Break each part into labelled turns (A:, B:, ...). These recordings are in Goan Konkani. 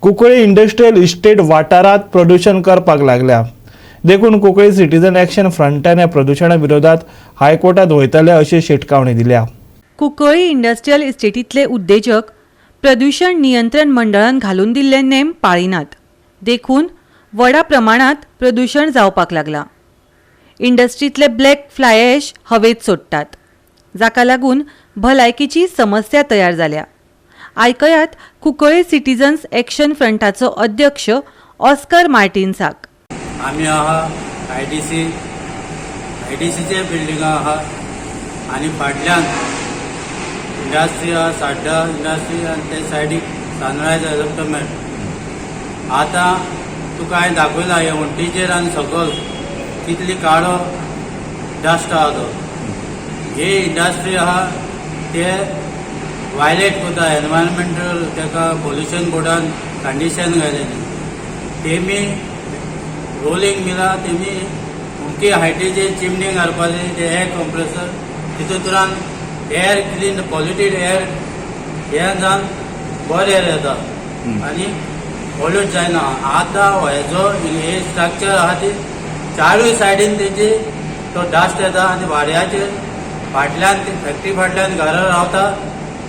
A: कुंकळी इंडस्ट्रियल इस्टेट वाठारांत प्रदुशण करपाक लागल्या. देखून कुंकळी सिटीजन एक्शन फ्रंटान ह्या प्रदुशणा विरोधात हायकोर्टात वयतले अशी शिटकावणी दिल्या.
B: कुंकळी इंडस्ट्रियल इस्टेटींतले उद्देजक प्रदुशण नियंत्रण मंडळान घालून दिल्ले नेम पाळिनात, देखून व्हडा प्रमाणांत प्रदुशण जावपाक लागलां. इंडस्ट्रींतले ब्लॅक फ्लायएश हवेंत सोडटात, जाका लागून भलायकेची समस्या तयार जाल्या. आयकयात कुंकळी सिटीजन्स एक्शन फ्रंटाचो अध्यक्ष ऑस्कर मार्टिन्साक.
C: आमी आहा आयडीसी, आयडीसीचे बिल्डिंगां आहा आनी फाटल्यान इंडस्ट्री आहा, साड्डा इंडस्ट्री आनी ते सायडीक सनरायज इलेक्ट्रोमॅट. आतां तुका हांवें दाखयला हे वण्टीचेर आनी सकल कितली काळो डस्ट आहा. तो ही इंडस्ट्री आहा, ते वायलेट करता एनवायरमेंटल. ताका पोल्युशन बोर्डान कंडिशन घायलेली. तेमी रोलिंग मिला तेमी उमकी हायटीचे चिमणी घालपाचे, ते एअर कंप्रेसर, तितूंतल्यान एअर क्लीन, पॉल्युटेड एअर हे जावन बरें एअर येता आनी पॉल्यूट जायना. आतां हेजो हे स्ट्रक्चर आहा, ती चारूय सायडीन तेजी तो डस्ट येता आनी वाड्याचेर फाटल्यान ती फॅक्टरी फाटल्यान घरां रावता,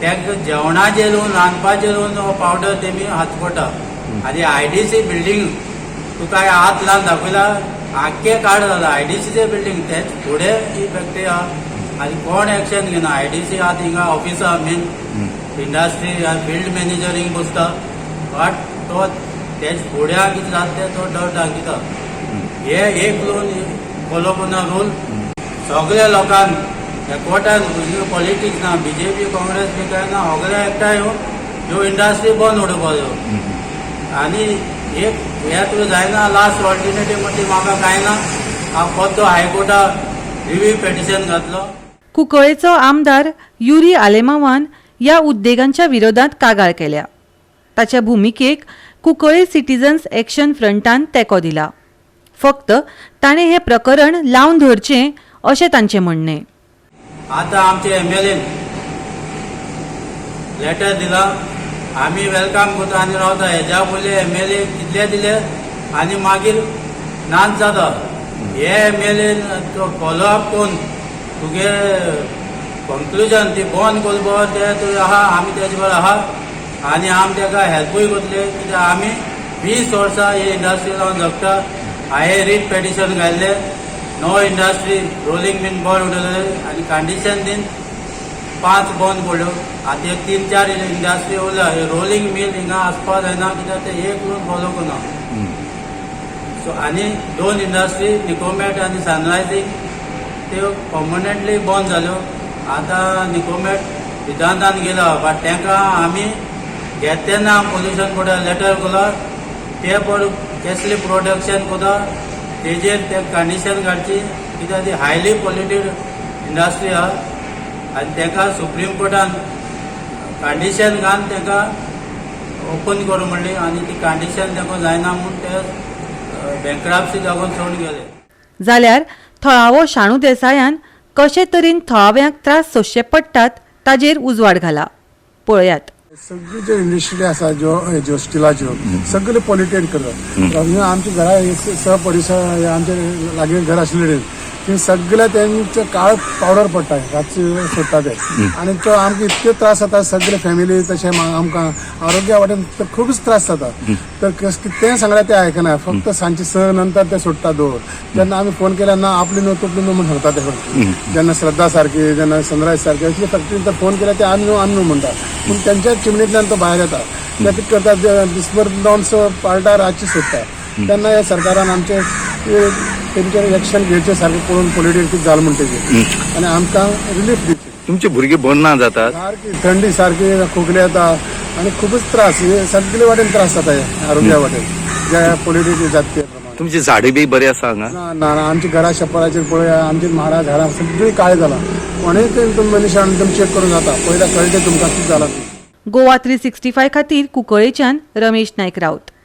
C: तांकां जेवणाचेर येवन, रांदपाचेर येवन हो पावडर तेमी हात पडटा. आनी आयडीसी बिल्डींग तुका हांवें हात लावन दाखयला, आख्खे काड जाला आयडीसीचे बिल्डींग. तेच फुडें ही फॅक्टरी आहा आनी कोण एक्शन घेना. आयडीसी आहा, थिंगा ऑफिस आहा, मेन इंडस्ट्री फिल्ड मॅनेजर हिंग बसता, बट तो तेच फुड्या कितें जाता तें तो डर दाखयता. हे एक लोन फॉलो करना रूल. सगळ्या लोकांक एकवटान, पॉलिटिक्स ना, बीजेपी काँग्रेस बी काय ना, सगळे एकठांय येवन ह्यो इंडस्ट्री बंद उडोवपाच्यो. आनी एक हे तुवें जायना, लास्ट ऑल्टरनेटीव म्हणजे म्हाका कांय ना, हांव परतो हायकोर्टा रिव्यू पेटिशन घातलो.
B: कुंकळेचो आमदार युरी आलेमावान ह्या उद्देगांच्या विरोधात कागाळ केल्या. ताच्या भुमिकेक कुंकळी सिटीजन्स एक्शन फ्रंटान तेंको दिला. फक्त ताणें हें प्रकरण लावन धरचें अशें तांचें म्हणणें.
C: आतां आमचे एमएलएन लेटर दिला, आमी welcome करता आनी रावता. हेज्या पयलीं एमएलए कितले दिले आनी मागीर नाच जाता. हे एमएलएन तो फॉलोअप करून तुगे कंक्लुजन ती बंद करपा ते तूं आहा, आमी तेजे बरोबर आहा आनी आमी ताका हेल्पूय करतले, कित्याक आमी 20 वर्सां ही इंडस्ट्री लावन जगता. हांवें रीट पेटिशन घाल्लें, नो इंडस्ट्री, रोलिंग बीन बंद उडयलें आनी कंडिशन दीन पांच बंद पडल्यो. आतां एक तीन चार इंडस्ट्री उरल्या. रोलिंग मिल हिंगा आसपा जायना, कित्याक ते एक रूल फॉलो करना. सो आनी दोन इंडस्ट्री, निकोमॅट आनी सनरायजींग, त्यो पर्मनंटली बंद जाल्यो. आतां निकोमॅट विदांतान गेला, बट तांकां आमी घेत तेन्ना पोल्युशन बोर्डार लेटर केला, ते पण केसले प्रोडक्शन करता तेजेर ते कंडिशन काडची, कित्याक ती हायली पॉल्युटेड इंडस्ट्री आहा. आनी तांकां सुप्रीम कोर्टान कंडिशन घालून तांकां ओपन करूं म्हणली आनी ती कंडिशन तांकां जायना म्हूण ते बँकरप्सी लागून सोडून गेले.
B: जाल्यार थळावो शाणू देसायान कशे तरेन थळाव्यांक त्रास सोंसचे पडटात ताजेर उजवाड घाला. पळयात.
D: सगळी ज्यो इंडस्ट्री आसा, ज्यो ज्यो स्टिलाच्यो, सगळे पॉल्युटेड करतात. म्हणजे आमच्या घरा हे सहपरिसर, हे आमचे लागीं घर आशिल्ले कडेन ती सगळे तेंचे काळ पावडर पडटा, रातचे सोडटा ते आनी तो आमकां इतके त्रास जाता, सगळे फॅमिली, तशें आमकां आरोग्या वाटेन तर खूबच त्रास जाता. तर कितेंय सांगल्यार ते आयकना. फक्त सांजचे 6 नंतर ते सोडटा धुंवर. जेन्ना आमी फोन केल्यार, ना आपली न्हू, तुपली न्हू म्हूण सांगता ते फक्त. जेन्ना श्रद्धा सारकी, जेन्ना सनरायज सारकी असली फॅक्टरी तर फोन केल्यार ते आमी न्हू, आमी न्हू म्हणटा, पूण तेंच्या चिमणींतल्यान तो भायर येता. ते कितें करता, दिसभर नॉन पाळटा, रातची सोडटा. तेन्ना ह्या सरकारान आमचे तेंचेर एक्शन घेवचें सारकें पळोवन, पॉल्युटेड कितें जालें म्हणटकीर, आनी आमकां रिलीफ दिवची.
E: तुमचे भुरगे बरे ना जातात?
D: सारकी थंडी, सारकी खोकली येता आनी खूबच त्रास, हे सगळे वाटेन त्रास जाता, हे आरोग्या वाटेन ज्या पॉल्युटेड जाता ते प्रमाणे.
E: तुमची झाडां बी बरी आसा हांगा?
D: ना ना ना, आमच्या घरा छप्पराचेर पळया, आमची माडा झाडां सगळीं काळी जालां. कोणूय ते तुमी मनीस तुमी चॅक करूंक जाता, पयल्यार कळटलें तुमकां कितें जालां तें.
B: गोवा 365 खातीर कुंकळेच्यान रमेश नायक राऊत.